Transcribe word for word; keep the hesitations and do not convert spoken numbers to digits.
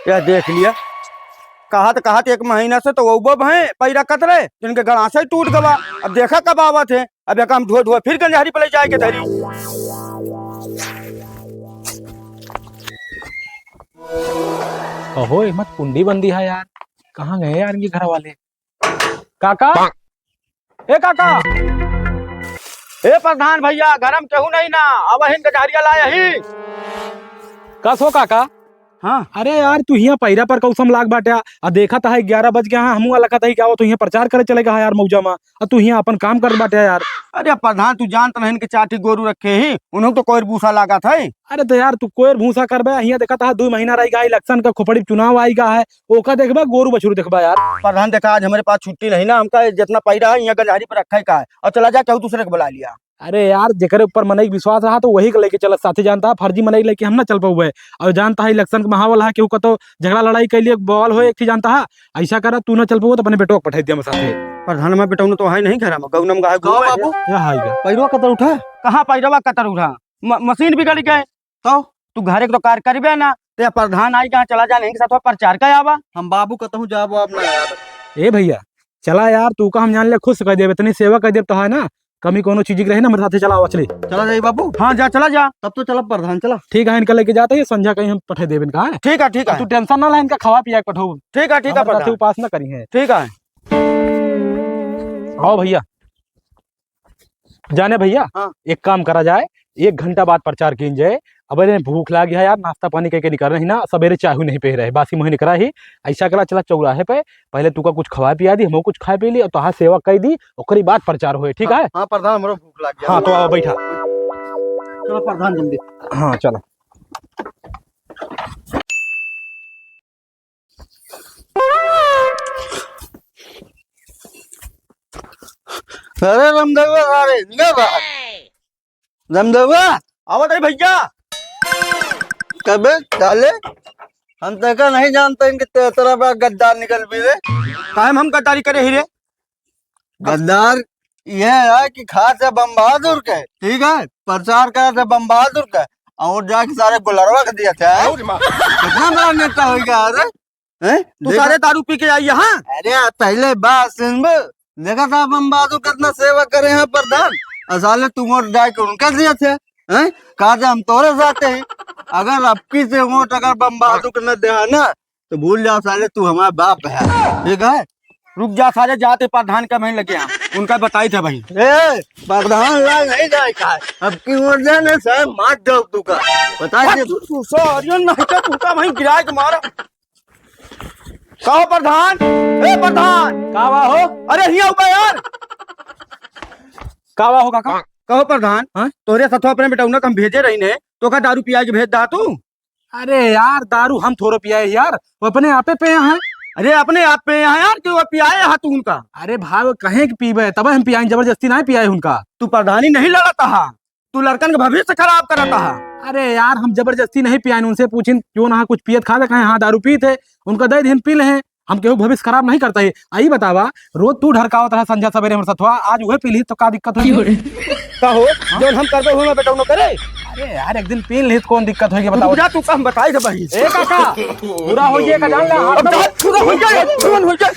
यह देख लिया, कहत कहत एक महीना से तो वो बब हैं पैरा कतरे, जिनके गड़ासा ही टूट गवा। अब देखा कब आवत है, अब एक हम धो धो फिर गंजहरी पे ले जाए के धरी। अहो, एमत कुंडी बंदी है यार, कहाँ गए यार इनके घर वाले? काका, ए काका, ए प्रधान भैया, घर में केहू नहीं ना, अब हिन गंजहरिया लाए ही। कस हो काका? हाँ। अरे यार, तू हियाँ पैरा पर कौसम लाग बाट्या, आ देखत है ग्यारह बज गया, हमहू लखत है कि आवा तू हियाँ प्रचार करे चले गया यार मौजा मा, आ तू हियाँ अपन काम करत बाट्या यार। अरे प्रधान, तू जानत नहीं कि चार ठी गोरू रखे ही, उन्हों तो कोई भूसा लागत है। अरे तो यार, तू कोई भूसा करबे, हियाँ देखत है दो महीना रह गया इलेक्शन का, खोपड़ी चुनाव आइगा है, ओका देखबे, गोरू बछरू देखबे यार। प्रधान देखा, आज हमरे पास छुट्टी नहीं ना, हमका जितना पैरा है, यहाँ गंजहरी पर रखा ही का है, और चला जा, केहू दूसरे को बुला लिया। अरे यार, जेकरे ऊपर मनई के विश्वास रहा तो वही के लेके चलत साथे, जानता है, फर्जी मनई लेके हम ना चल पउबे। और जानता है, इलेक्शन के माहौल है, केहू का तो झगड़ा लड़ाई के लिए बवाल होए एक चीज, जानता है। ऐसा करा, तू ना चल पउबे तो अपने बेटो को पठाई दिया हम साथे। प्रधान, हमारे बेटो ने तो है नहीं घर में, गौनम गाय का गो है। बाबू? क्या है क्या? पैरवा कतर उठा? कहाँ पैरवा कतर उठा? म-, मशीन बिगड़ गए। तो तू घरे के तो कार करबे ना, ते प्रधान आई कहाँ चला जा, नहीं के साथ प्रचार का आवा। हम बाबू कतहूँ जाबो अब ना यार। ए भैया, चला यार, तू का हम जान ले खुश कर देब, इतनी सेवा कर देब तो है ना, कमी कोनो चीज की रही ना, मेरे साथे चला आवा, चली। चला जाई बाबू। हाँ, जा, चला जा। तब तो चला प्रधान, चला। ठीक है, इनका लेके जाते हैं, संझा कहीं हम पठे देब इनका, है? ठीक है, ठीक है, तू प्रधान। टेंशन ना ले, इनका खवा पिया के पठाऊ। ठीक है, ठीक है, हमारे साथे प्रधान। उपास ना करी है। ठीक है। आओ भैया, जाने भैया, हाँ। एक काम करा जाए, एक घंटा बाद प्रचार कीन जाए। अब इन्हें भूख लागी है यार, नाश्ता पानी कइके निकल रही ना, सबेरे चाय नहीं पे रहे, बासी मुँह निकला ही। ऐसा करा, चला चौराहे पे, पहले तू का कुछ खवा पिया दी, हमको कुछ खाए पी ली, और तोहार सेवा कर दी, ओकरी बाद प्रचार होए, ठीक हाँ, है? हाँ प्रधान, हमरो भूख लाग गया। हाँ, तो आओ, बैठा। चलो प्रधान, जल्दी। हाँ, चलो। अरे रमदेवा, अरे निकल बाहर। रमदेवा। आवत है भैया। कबे साले, हम तेका नहीं जानते इनके ते-, तेरा बड़ा गद्दार निकल भी रे। काहे में हम गद्दारी करे ही रे? गद्दार ये है कि खात है बम बहादुर के, ठीक है, प्रचार करत है बम बहादुर के, और जाके सारे गुलरवा के दिया था। कितना बड़ा नेता हो गया, अरे? हैं? तू देखा? सारे दारू पी के आई यहाँ? अरे, पहले बात सुन बे। देखा था बम बहादुर कितना सेवा करे हैं प्रधान, और साले तुम और जाके उनका दिया थे, हैं? कहा था हम तोरे साथ हैं, अगर अब की से वोट अगर बम बहादुर को न दे ना, तो भूल जाओ साले, तू हमारा बाप है, ठीक है? रुक जा साले, जाते प्रधान का मैं लगे हैं, उनका बताई था भाई। ए, प्रधान ला नहीं जाए का है? अब की ओर जाने साहब, मार दो तू का। बता दे। तू, तू सारे नहीं तो तू का वहीं गिरा के मारा। कहो प्रधान, ए प्रधान। का बा हो? अरे हिया उबा यार। का बा हो काका? कहो प्रधान, हाँ? तोरे साथ अपने बेटौना का हम भेजे रही ने, तो का दारू पिया के भेज दा तू? अरे यार, दारू हम थोड़ो पियाए यार, वो अपने आपे पे हैं। अरे अपने आप पे हैं यार, कि वो पियाए हा तू उनका? अरे भाई, वो कहें कि पीबे, तब हम पियाए, जबरदस्ती नहीं पियाए उनका। तू प्रधानी नहीं लड़ता हा, तू लड़कन का भविष्य खराब करता हा। अरे यार, हम जबरदस्ती नहीं पियाए, उनसे पूछिन क्यों ना कुछ पियत खा दे, कहें हाँ दारू पीत है, उनका दे दिन पी ले हैं। हम केहू भविष्य खराब नहीं करता है। आई बतावा, रोज तू ढरकावत रहा संझा सवेरे हमरे सथवा, आज उहे पी ली तो का दिक्कत होई? का हो? हाँ? जौन हम करबे हुए में बेटौनो करे? अरे यार, एक दिन पी ली तो कौन दिक्कत होई, बताओ। रुक जा, तू काम बताई दे भाई। ए काका, पूरा हो जाए का जान ले, हाथ अब में जा, पूरा हो जाए, पूरा हो जाए।